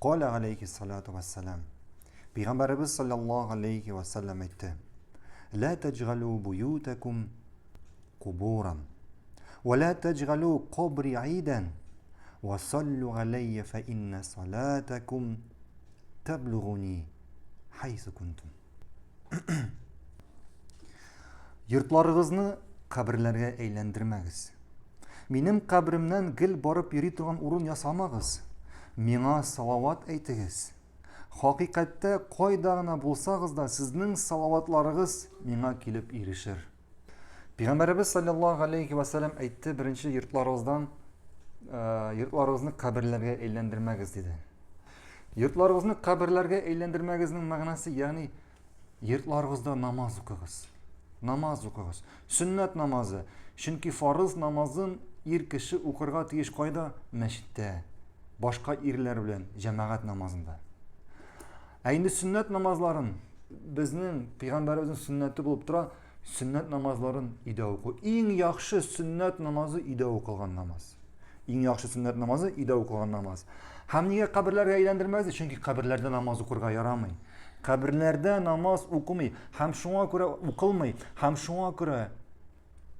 Каля алейхи салату вассалам. Пәйгамбәребез саллаллаһу алейхи вассалам әйтте: "Ла таҗгалу буютакум кубуран, ва ла таҗгалу кабри айдан, ва саллу алейя фа инна салатакум таблугуни хайсу кунтум". Йортларыгызны каберләргә әйләндермәгез. Минем каберемнән гел барып йөри торган урын ясамагыз. Миңа салават әйтегез. Хакыйкатьтә кайда гына булсагыз да, сезнең салаватларыгыз миңа килеп ирешер. Пәйгамбәребез саллаллаһу алейхи ва саллям әйтте, беренче йортларыгыздан э, йортларыгызны каберләргә әйләндермәгез диде. Йортларыгызны каберләргә әйләндермәгезнең мәгънәсе, ягъни Йортларыгызда намаз укыгыз. Намаз укыгыз. Сөннәт намазы. Чөнки фарыз намазын ир кеше укырга тиеш кайда? Мәчеттә. Башка ирләр белән җәмәгать намазында. Ә инде сөннәт намазларын безнең пәйгамбәребезнең сөннәте булып тора, сөннәт намазларын өйдә уку. Иң яхшы сөннәт намазы өйдә укылган намаз. Иң яхшы сөннәт намазы өйдә укылган намаз. Һәм нигә каберләргә әйләндермәгез? Чөнки каберләрдә намаз укырга ярамый. Каберләрдә намаз укымый һәм шуңа күрә укылмый һәм шуңа күрә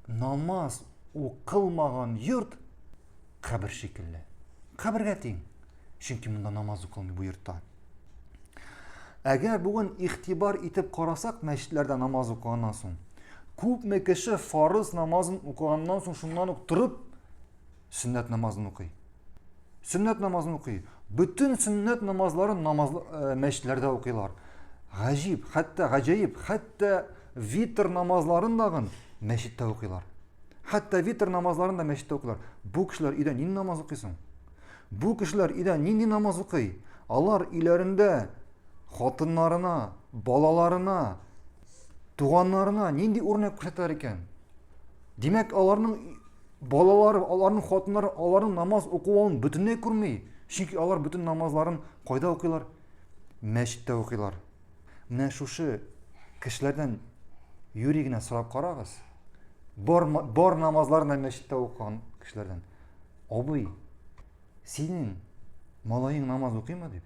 намаз укылмаган йорт кабер шикелле. Кабергә тиң. Чөнки монда намаз укылмый бу йортта. Әгәр бүген игътибар итеп карасак мәчетләрдә намаз укыганнан соң, күпме кеше фарыз намазын укыганнан соң шуннан ук торып сөннәт намазын укый. Сөннәт намазын укый. Бөтен сөннәт намазларын намаз э, мәчетләрдә укыйлар. Гаҗиб, хәтта гаҗәеп, хәтта витр намазларын дагын мәчеттә укыйлар. Хәтта витр намазларын да мәчеттә укыйлар. Бу кешеләр өйдә нинди намаз укыйсың? Бу кешеләр өйдә нинди намаз укый? Алар өйләрендә хатыннарына, балаларына, туганнарына нинди үрнәк күрсәтәләр икән? Димәк, аларның Балалары, аларның хатыннары аларның намаз укуын бөтенләй күрми. Чөнки алар бөтен намазларын кайда укыйлар? Мәчеттә укыйлар. Менә шушы кешеләрдән юри генә сорап карагыз. Бар, бар намазларын да мәчеттә укыган кешеләрдән. Абый, синең малаең намаз укыймы дип?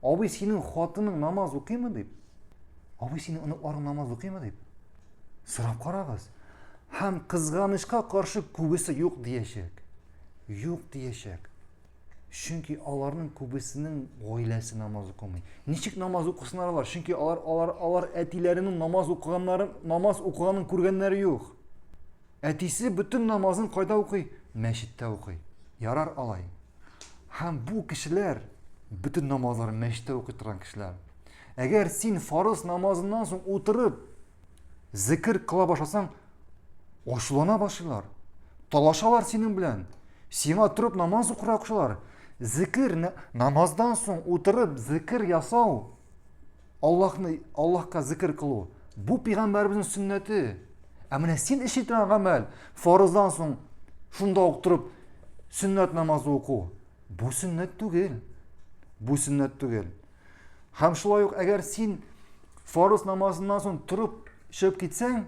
Абый, синең хатының намаз укыймы дип? Абый, синең оныкларың намаз укыймы дип? Сорап карагыз. Һәм кызганычка каршы күбесе юк диячәк. Юк диячәк. Чөнки аларның күбесенең гаиләсе намаз укымый. Ничек намаз укысыннар алар? Чөнки алар алар алар әтиләренең намаз укыганнарын, намаз укыганын күргәннәре юк. Әтисе бөтен намазын кайда укый? Мәчеттә укый. Ярар алай. Һәм бу кешеләр бөтен намазларын мәчеттә укый торган кешеләр. Әгәр син фарыз намазыннан соң утырып зикер кыла башласаң, ачулана башлыйлар. Талашалар синең белән. Сиңа торып намаз укырга кушалар. Зикер намаздан соң утырып зикер ясау Аллаһны, Аллаһка зикер кылу. Бу пәйгамбәребезнең сөннәте. Ә менә син эшли торган гамәл, фарыздан соң шунда ук торып сөннәт намазы уку. Бу сөннәт түгел. Бу сөннәт түгел. Һәм шулай ук әгәр син фарыз намазыннан соң торып чыгып китсәң,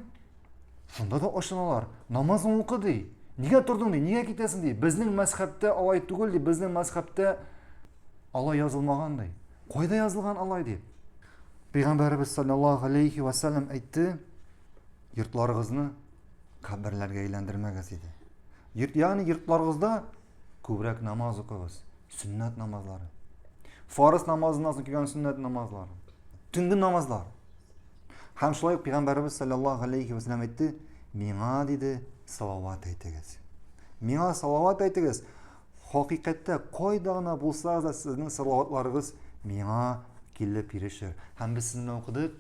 шунда да ачыналар. Намазың укы ди. Нигә тордың ди, нигә китәсең ди. Безнең мәзхәбтә алай түгел ди, безнең мәзхәбтә алай язылмаган ди. Кайда язылган алай дип? Пәйгамбәребез саллаллаһу алейхи ва саллям әйтте, йортларыгызны каберләргә әйләндермәгез диде. Йорт, ягъни йортларыгызда күбрәк намаз укыгыз, сөннәт намазлары. Фарыз намазыннан соң килгән сөннәт намазлары, төнге намазлар. Һәм шулай ук пәйгамбәребез саллаллаһу алейхи ва саллям әйтте, миңа диде, салават әйтегез. Миңа салават әйтегез. Хакыйкатьтә кайда гына булсагыз да сезнең салаватларыгыз миңа килеп ирешер. Һәм без сезнең укыдык,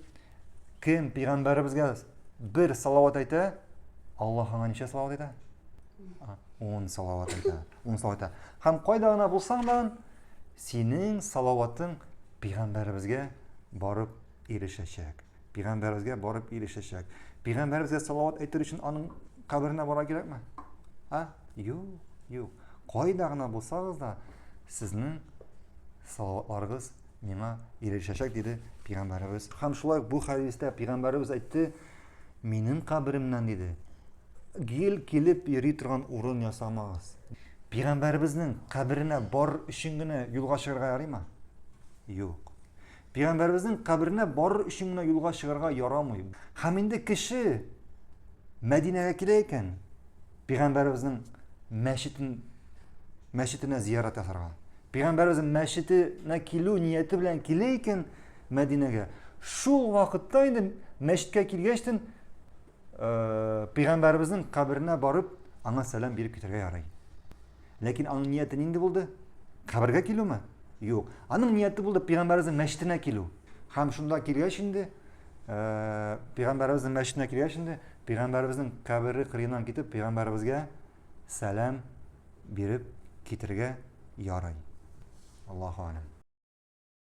кем пәйгамбәребезгә бер салават әйтә, Аллаһ аңа ничә салават әйтә? Ун салават әйтә. Ун салават әйтә. Һәм кайда гына булсаң да, синең салаватың пәйгамбәребезгә барып ирешәчәк. Пәйгамбәребезгә барып ирешәчәк. Пәйгамбәребезгә салават әйтер өчен аның каберенә барырга кирәкме? А? Юк, юк. Кайда гына булсагыз да, сезнең салаватларыгыз миңа ирешәчәк, диде пәйгамбәребез. Һәм шулай бу хәдистә пәйгамбәребез әйтте, минем каберемнән диде. Гел килеп йөри торган урын ясамагыз. Пәйгамбәребезнең каберенә барыр өчен генә юлга чыгарга ярыймы? Юк. Пәйгамбәребезнең каберенә барыр өчен генә юлга чыгарга ярамый. Һәм инде кеше Мәдинәгә килә икән, Пәйгамбәребезнең мәчетен мәчетенә зиярат ясарга. Пәйгамбәребезнең мәчетенә килү нияте белән килә икән Мәдинәгә, шул вакытта инде мәчеткә килгәчтен Пәйгамбәребезнең каберенә барып, аңа сәлам биреп китәргә ярый. Ләкин аның нияте нинди булды? Кабергә килүме? Юк. Аның нияте булды пәйгамбәребезнең мәчетенә килү. Һәм шунда килгәч инде, пәйгамбәребезнең мәчетенә килгәч инде, пәйгамбәребезнең кабере кырыеннан китеп, пәйгамбәребезгә сәлам биреп китергә ярый. Аллаһу алям.